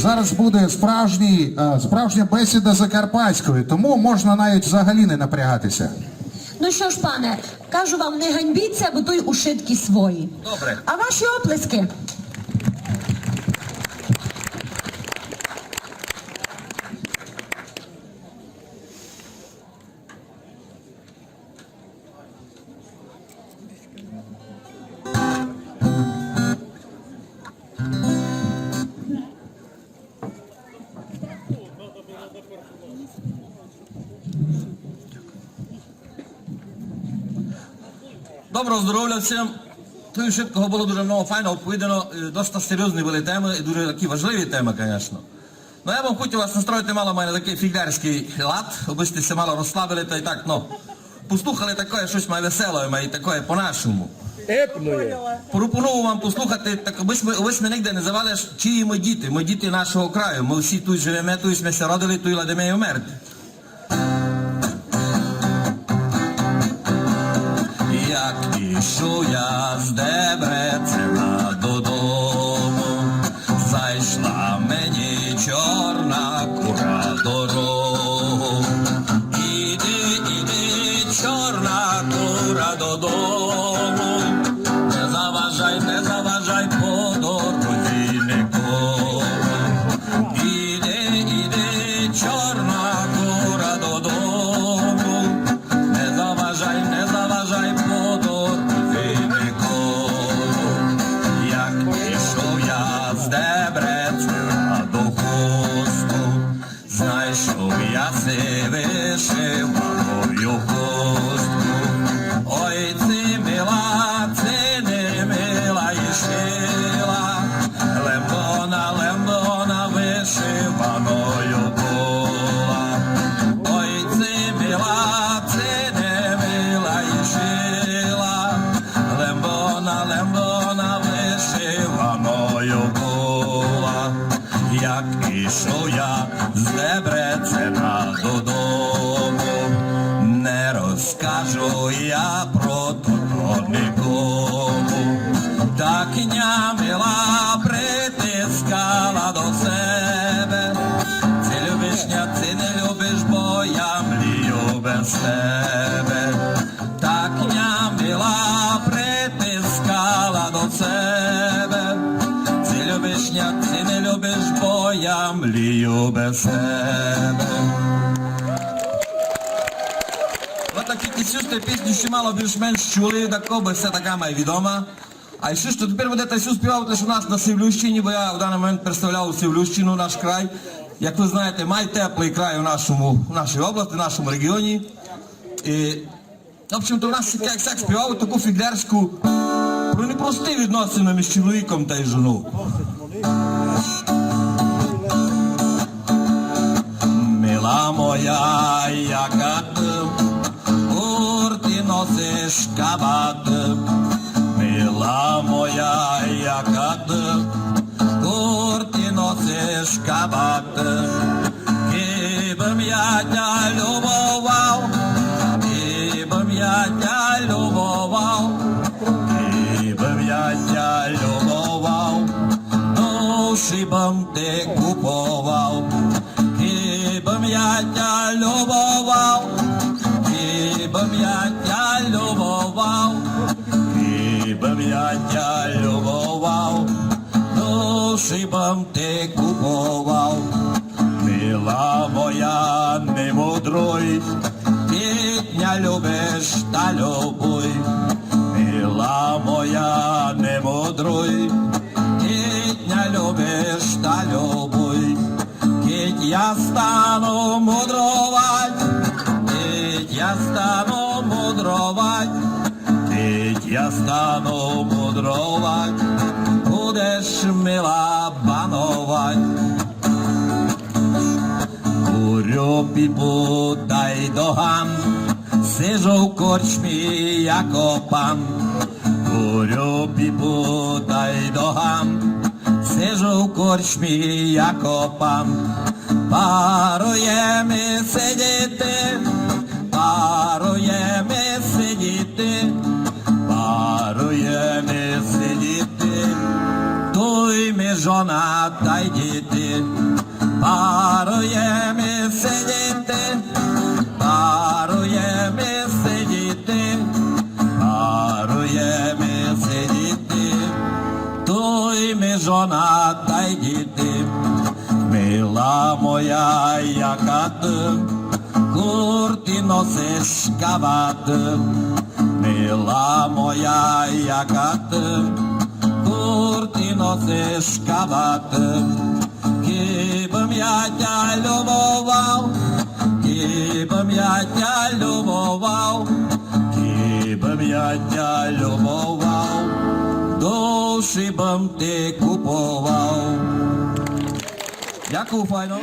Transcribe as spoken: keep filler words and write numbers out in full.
Зараз буде справжній, е, справжня бесіда закарпатською, тому можна навіть взагалі не напрягатися. Ну що ж, пане, кажу вам, не ганьбіться, бо туй ушыткі свої. Добре. А ваші оплески? Доброго здоровля всім. Туй вшыткого было дуже много файно оповідано, е, доста серйозні были темы і дуже такі важливі темы, конечно. Ну, я бым хотів вас настроїти мало май на такый фіґлярськый лад, абы сьте ся мало розслабили та й так, ну, послухали такоє штось май веселоє, май такоє по-нашому. Епноє. Пропоную вам послухати, так, абы сьме, абы сьме нигде не забывали, чиї мы діти. Мы діти нашого краю, мы всі туй живеме, туй сьме ся родили, туй ладиме й умерти. Як ішов я з Дебрецена додому, зайшла мені чорна кура дорогу. Іди, іди, чорна кура, додому, не заважай, не заважай по дорозі никому. Іди, іди, чорна кура, додому, не заважай, не заважай по дорозі никому. Як ішов я з Дебрецена до Хустку, знайшов я си вышиваною хустку. Ой, ци мила, ци не мила і шила, лем бо она, лем бо она вышиваною была. Ой, ци мила, ци не мила і шила, лем бо она, лем бо она вышиваною была. Як ішов я з Дебрецена додому, не розкажу я про тото никому. Так ня мила притискала до себе. Ци любиш ня, ци не любиш, бо я млію без тебе. Так ня мила притискала до себе. Ци любиш ня, ци не любиш, бо я млію без тебе. От такі кисюсты пісні ще мало більш-менш чули, так бы ся така май відома. А ще што тепер будете всю співати лише у нас на Сивлющині, бо я в даний момент представляю Сивлющину, наш край. Як вы знаєте, май теплый край у нашому, у нашій області, в нашому регіоні. І В общем-то, у нас сяк, сяк співавуть таку фіґлярську про непрості відносины між чоловіком тай жонов. Мила моя, яка ты, курті носиш кабаты. Мила моя, яка ты, курті носиш кабаты. Кибым я тя любовав, кибым я тя любовав, кибым я тя любовав, душі бым ти куповав. Кибым я тя любовав, кибым я тя любовав, кибым я тя любовав, душі бым ти куповав. Мила моя, не мудруй, кидь ня любиш, та любуй. Мила моя, не мудруй, кидь ня любиш, та любуй. Кидь я стану мудровать, кидь я стану мудровать, кидь я стану мудровать, будеш мила бановать. Курю піпу тай доган, сиджу в корчмі яко пан. Курю піпу тай доган, сиджу в корчмі яко пан. Парує ми сидіти, парує ми сидіти, парує ми сидіти, туй між жона дай діти. Парує ми сидіти, парує ми сидіти, парує ми сидіти. Туй ми жона дай діти. Мила моя, яка ты, курті носиш каваты. Мила моя, яка ты, курті носиш каваты. Кибым я тя любовав, кибым я тя любовав, кибым я тя любовав, душі бым ти куповав. Дякую, файно.